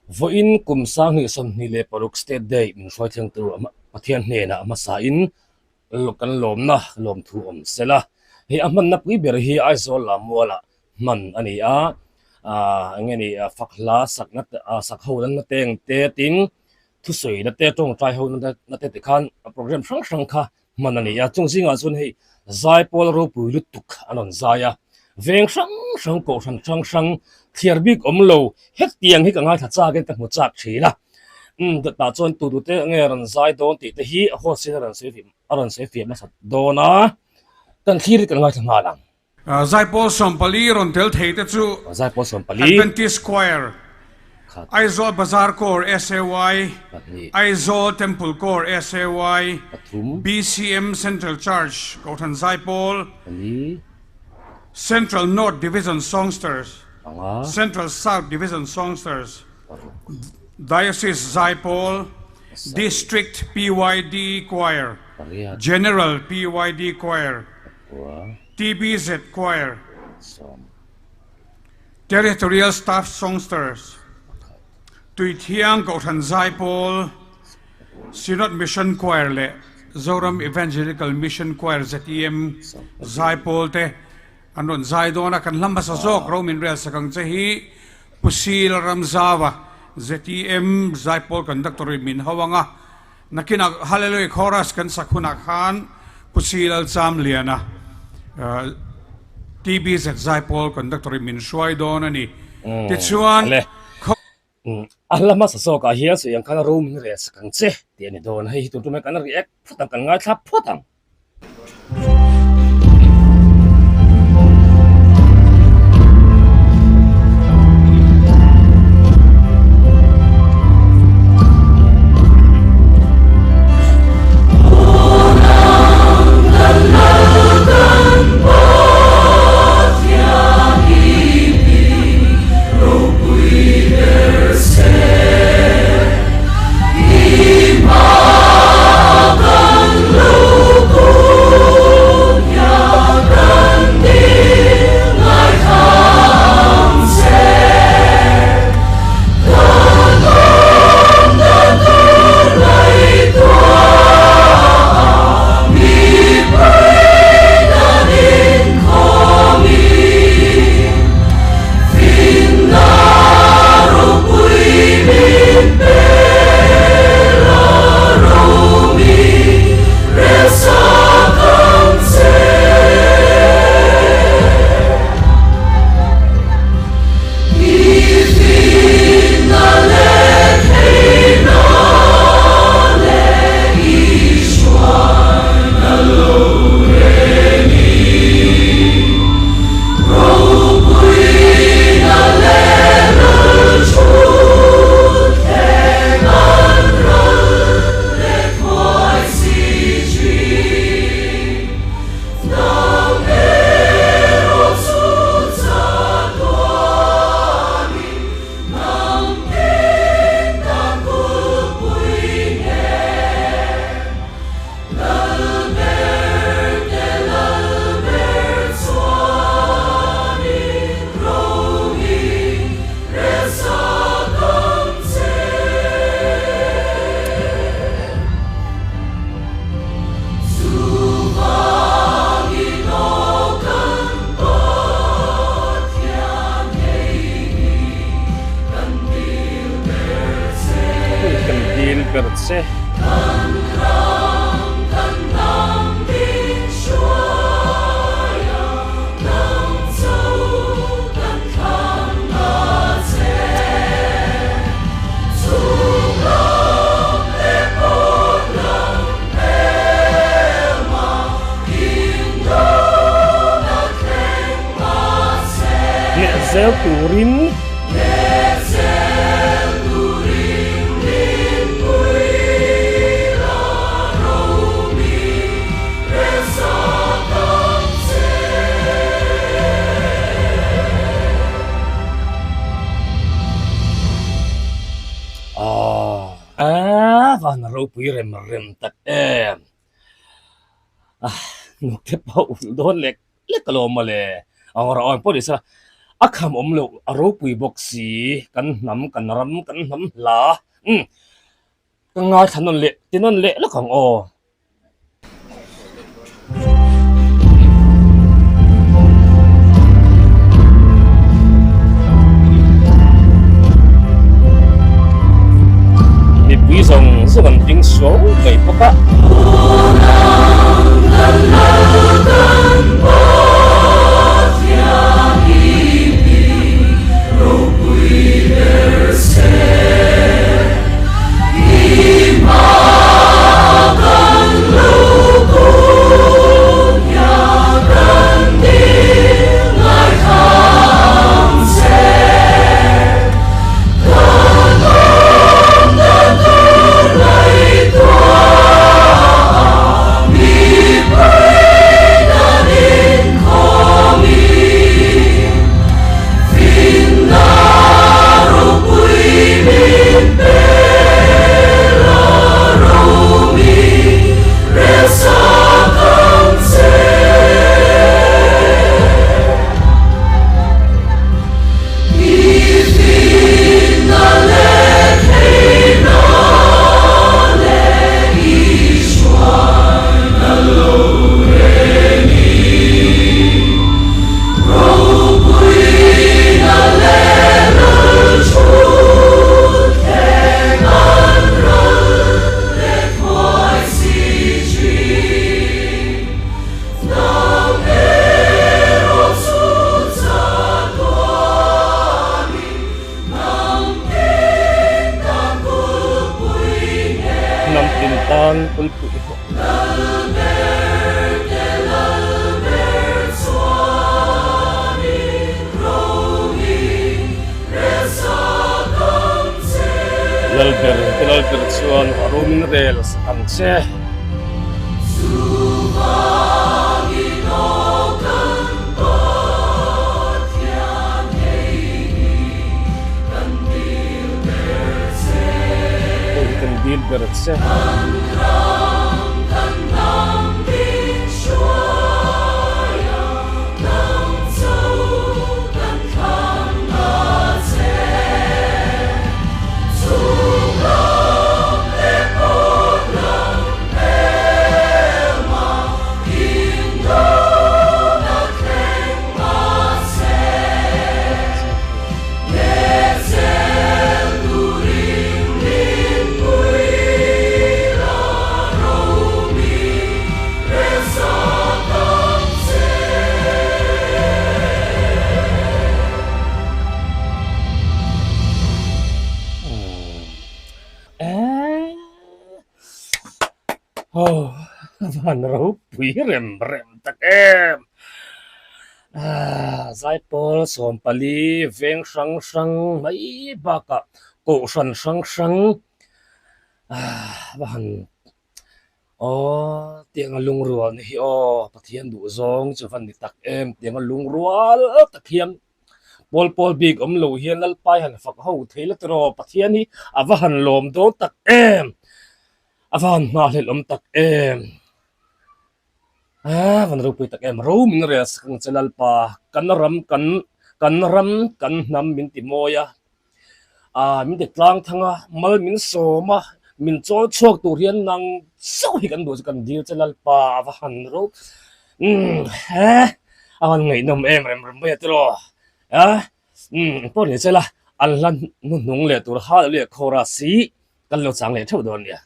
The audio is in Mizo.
Vawiin kum 2026 State Day min hruai thleng tur Pathian hnenah hmasain kan lawmna lawmthu awm sela. Hei a hmanna pui ber hi Aizawl Lammualah hman a ni a, eng nge ni fak hla sakna sak ho na teng te tin thusawina te tawngtai ho na te tikhan program hrang hrang kha hman a ni a, chung zingah chuan hei zaipawl ropui lutuk an rawn zai a, veng hrang hrang kohhran hrang hrang thliar bik awm lo hetiang hi ka ngaithla chak in ka hmu chak thin a, umm tah chuan tu tu te nge rawn zai dawn tih te hi a host in a rawn sawi a rawn sawi fiah hmasa dawn a, kan thlir hi kan ngaithla nghal ang. Zaipawl 40 rawn tel thei te chu Zaipawl 40. Adventist Choir, Aizawl Bazar Corps SAY, Aizawl Temple Corps SAY, BCM Central Church Kohhran Zaipawl, Central North Division Songsters, Central South Division Songsters, Diocese Zaipawl, District PYD Choir, General PYD Choir, TBZ Choir, Territorial Staff Songsters, Tuithiang Kohhran Zaipawl, Synod Mission Choir leh Zoram Evangelical Mission Choir, ZEM, Zaipawl te an rawn zai dawn a. Kan hla hmasa zawk ro min rel sak ang che hi Pu Sil Ramzava, ZEM, Zaipawl Conductor in min ho ang a. Nakinah Hallelujah Chorus kan sak hunah khan Pu Si Lalchamliana, TBZ Zaipawl Conductor in min hruai dawn a ni. Tichuan, khaw. A hla hmasa zawkah hian sawi ang khan ro min rel sak ang che tih a ni dawn. Hei hi tun tum hian kan react phawt ang, kan ngaithla phawt ang. Kan dil ber che. Leh zel turin. Aaa van ropui rem rem tak em ah hnute pawh ulh dawn lek lek alawm mawle ang rawh awn pawh ni sela. A kham awm loh a ropui bawk si, kan hnam, kan ram, kan hnam hla. Umm. Ka ngaithla nawn leh ti nawn leh lawk ang aw. Mipui zawng zawng an ding suau mai bawk a. Hnam tin tan kulpui hi. Lalber te lalber chuan a rum in rel sak ang che. Hei hi kan dil ber che. Van ropui rem rem tak em! Zaipawl sawmpali veng hrang hrang mai bakah kohhran hrang hrang va han aw tianga lungrual ni hi aw Pathian duh zawng chu va ni tak em tianga lungrual tak hian pawl pawl bik awm lo hian Lalpai han fak ho thei la tiraw Pathian hi a va han lawm dawn tak em a va han nghahhlelh awm tak em. Aa van ropui tak em ro min rel sak ang che Lalpa kan ram kan kan ram kan hnam min ti mawi a aa min ti tlang thang a mal min sawm a min chawl chhuak tur hian nang chauh hi kan duh chu kan dil che Lalpa a va han ro umm he a van ngaihnawm em rem rem mai a tiraw a umm engpawh ni che la an hla hnuhnung leh tur hal leh khawra si kan lo chang leh theuh dawn nia.